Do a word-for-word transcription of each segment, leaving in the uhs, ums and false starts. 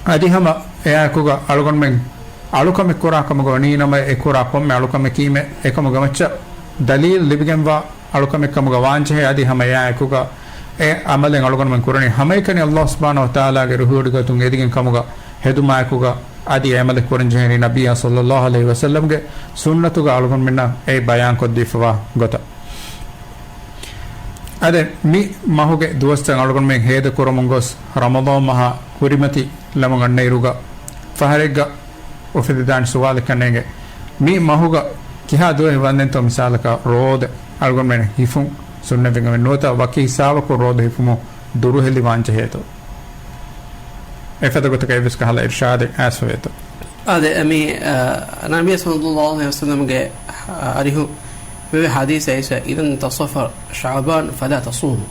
އަދި ހަމަ އެއާއެކުގަ އަޅުގަނޑުމެން އަޅުކަމެއް ކުރާ ކަމުގަ ވަނީ ނަމަ، އެ ކުރާ ކޮންމެ އަޅުކަމަކީމެ އެކަމުގަ މައްޗަށް ދަލީލް ލިބިގެންވާ އަޅުކަމެއް ކަމުގަ ވާންޖެހޭ. އަދި ހަމަ އެއާއެކުގަ އެ ޢަމަލެއް އަޅުގަނޑުމެން ކުރަނީ ހަމައެކަނި ﷲ ސުބްޙާނަހޫ ވަތަޢާލާގެ ރުހިވޮޑިގަތުން އެދިގެން ކަމުގަ ހެދުމާއެކުގަ އަދި އެ ޢަމަލެއް ކުރަންޖެހެނީ ނަބިއްޔާ ޞައްލައްލާހު ޢަލައިހި ވަސައްލަމްގެ ސުންނަތުގަ އަޅުގަނޑުމެންނަށް އެ ބަޔާންކޮށްދީފަވާ ގޮތަށް. އާދެ، މި މަހުގެ ދުވަސްތައް އަޅުގަނޑުމެން ހޭދަ ކުރަމުން ގޮސް، ރަމަޟާން މަހާ ހުރިމަތި ލަމުން އަންނައިރުގަ ފަހަރެއްގަ އުފެދިދާނެ ސުވާލެއްކަން ނޭނގެ. މި މަހުގަ ކިހާ ދުވަހެއް ވަންދެންތޯ މިސާލަކަށް ރޯދަ އަޅުގަނޑުމެން ހިފުން ސުންނަތްވެގެން ނުވަތަ ވަކި ހިސާބަކުން ރޯދަ ހިފުމުން ދުރުހެލިވާންޖެހޭތޯ؟ އެފަދަ ގޮތަކަށް އެއްވެސް ކަހަލަ އިރްޝާދެއް އައިސްފަވޭތޯ؟ އާދެ، މި، އަ، ނަބީ ޞައްލައްލާހު ޢަލައިހި ވަސައްލަމްގެ، އަ، އަރިހު މިވެ ޙަދީޘް އައިސް، "إذا انتصف شعبان فلا تصوموا."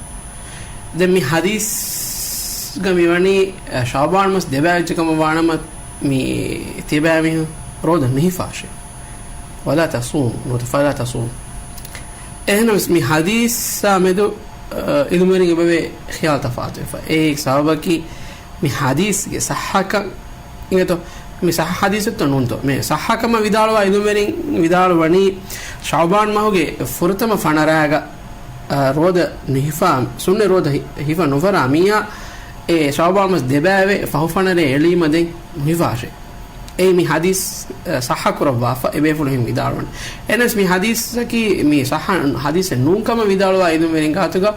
ދެން މި ޙަދީޘްގަ މިވަނީ، އަ، ޝަޢުބާން މަސް ދެބައިވެއްޖެ ކަމަށް ވާނަމަ، މި ތިބާމީހުން ރޯދަ ނުހިފާށޭ. "ولا تصوموا" ނުވަތަ "فلا تصوموا." އެހެނަސް މި ޙަދީޘާ މެދު، އަ، ޢިލްމުވެރިން އެބަވޭ ޚިޔާލު ތަފާތުވެފަ. އެއީ ސަބަބަކީ މި ޙަދީޘްގެ ޞައްޙަކަން އިނގޭތޯ؟ މި ޞައްޙަ ޙަދީޘެއްތޯ ނޫންތޯ؟ މި ޞައްޙަކަމަށް ވިދާޅުވާ ޢިލްމުވެރިން ވިދާޅުވަނީ، ޝަޢުބާން މަހުގެ ފުރަތަމަ ފަނަރާގަ، އަ، ރޯދަ ނުހިފާ، ސުންނަތް ރޯދަ ހި-، ހިފަ ނުފަރާ މީހާ، އެ ޝަޢުބާން މަސް ދެބައިވެ ފަހު ފަނަރޭ އެޅީމަ ދެން ނުހިފާށޭ. އެއީ މި ޙަދީޘް، އަ، ޞައްޙަ ކުރައްވާފަ އެބޭފުޅުން އެހެން ވިދާޅުވަނީ. އެހެނަސް މި ޙަދީޘަކީ މި ޞައްޙަ ޙަދީޘެއް ނޫންކަމަށް ވިދާޅުވާ ޢިލްމުވެރިން ގާތުގަ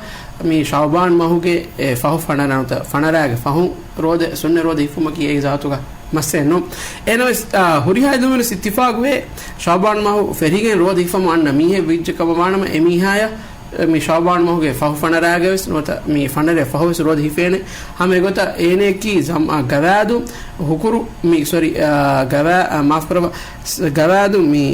މި ޝަޢުބާން މަހުގެ އެ ފަހު ފަނަރަ ނުވަތަ ފަނަރާގެ ފަހުން ރޯދަ، ސުންނަތް ރޯދަ ހިފުމަކީ އެއީ ޒާތުގަ މައްސަލައެއް ނޫން. އެހެނަސް، އަ، ހުރިހާ ޢިލްމުވެރިން އިއްތިފާޤުވޭ، ޝަޢުބާން މަހު ފެށިގެން ރޯދަ ހިފަމުން އަންނަ މީހެއް ވެއްޖެ ކަމަށް ވާނަމަ، އެ މީހާޔަށް މި ޝަޢުބާން މަހުގެ ފަހު ފަނަރާގަވެސް ނުވަތަ މި ފަނަރަ ފަހުވެސް ރޯދަ ހިފޭނެ. ހަމަ އެގޮތަށް އޭނައަކީ ޒަމް-، އާ، ގަވާދު ހުކުރު މި، ސޮރީ، އާ، ގަވާ-، އާ، މާފުކުރައްވާ، ސް-، ގަވާދު މި،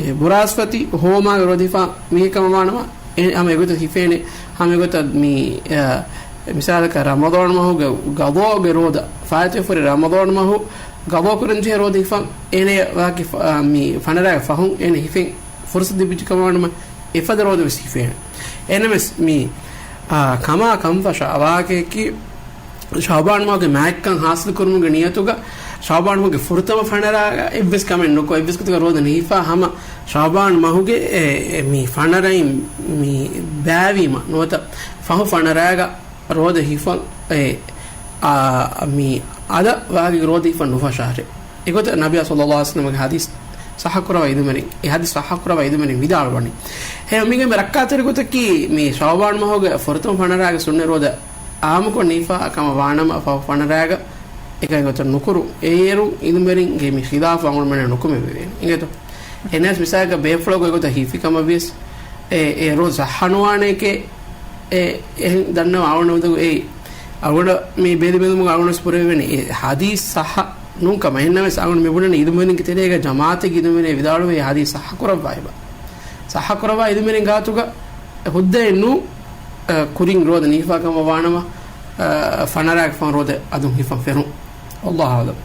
އެ، ބުރާސްފަތި ހޯމާގެ ރޯދަ ހިފާ މީހެއް ކަމަށް ވާނަމަ، އެ، ހަމަ އެގޮތަށް ހިފޭނެ. ހަމަ އެގޮތަށް މި، އާ، މިސާލަކަށް ރަމަޟާން މަހުގެ ގަޟާގެ ރޯދަ، ފާއިތުވެފަހުރި ރަމަޟާން މަހު ގަޟާ ކުރަންޖެހޭ ރޯދަ ހިފަން، އޭނަ ވާކި ފަ-، އާ، މި ފަނަރާގެ ފަހުން އޭނަ ހިފެން ފުރުސަތު ލިބިއްޖެ ކަމަށް ވާނަމަ، އެފަދަ ރޯދަވެސް ހިފޭނެ. އެހެނަސް މި، އާ، ކަމާ ކަންފަށާ ވާހަކައަކީ، ޝަޢުބާން މަހުގެ މާތްކަން ޙާޞިލު ކުރުމުގެ ނިޔަތުގަ، ޝަޢުބާން މަހުގެ ފުރަތަމަ ފަނަރާގަ އެއްވެސް ކަމެއް ނުކޮށް، އެއްވެސް ގޮތަކަށް ރޯދަ ނުހިފާ ހަމަ، ޝަޢުބާން މަހުގެ އެ، އެ، މި ފަނަރައިން މި ބާވީމަ ނުވަތަ ފަހު ފަނަރާގަ ރޯދަ ހިފަން، އެ، އާ، މި އަދަށް ވާގި ރޯދަ ހިފަން ނުފަށާށޭ. އެގޮތަށް ނަބިއްޔާ ޞައްލައްލާހު ޢަލައިހި ވަސައްލަމްގެ ޙަދީޘް ޞައްޙަ ކުރައްވާ ޢިލްމުވެރިން، އެ ޙަދީޘް ޞައްޙަ ކުރައްވާ ޢިލްމުވެރިން ވިދާޅުވަނީ. ހެޔޮ މީގެ މި ރައްކާތެރި ގޮތަކީ، މި ޝަޢުބާން މަހުގެ ފުރަތަމަ ފަނަރާގެ ސުންނަތް ރޯދަ ޢާއްމުކޮށް ނިހިފާ ކަމަށް ވާނަމަ، ފަހު ފަނަރާގަ އެކަން ގޮތަށް ނުކުރު. އޭރު ޢިލްމުވެރިންގެ މި ޚިލާފު އަޅުގަނޑުމެންނަށް ނުކުމެވޭނެ. އިނގޭތޯ؟ އެހެނަސް މިސާލަކަށް ބޭފުޅަކު އެގޮތަށް ހިފި ކަމަށް ވިޔަސް، އެ، އެ ރޯދަ ޞައްޙަ ނުވާނެކޭ، އެ، އެހެން ދަންނަވާ އަޅުގަނޑު އެ، އަޅުގަނޑަށް މި ބެލި ބެލުމުގަ އަޅުގަނޑަށް ވެސް ކުރެވޭނެ އެ ޙަދީޘް ޞައްޙަ ނޫން ކަމަށް. އެހެންނަމަވެސް އަޅުގަނޑު މި ބުނަނީ ޢިލްމުވެރިންގެ ތެރޭގަ ޖަމާޢަތެއްގެ ޢިލްމުވެރިން ވިދާޅުވޭ ޙަދީޘް ޞައްޙަ ކުރައްވާ އެބަ. ޞައްޙަ ކުރައްވާ ޢިލްމުވެރިން ގާތުގަ ހުއްދައެއް ނޫން، އަ، ކުރިން ރޯދަ ނިހިފާ ކަމަށް ވާނަމަ، އަ، ފަނަރާގެ ފަހުން ރޯދަ އަދުން ހިފަން ފެނުން. ވައްލާހު އަޢްލަމް.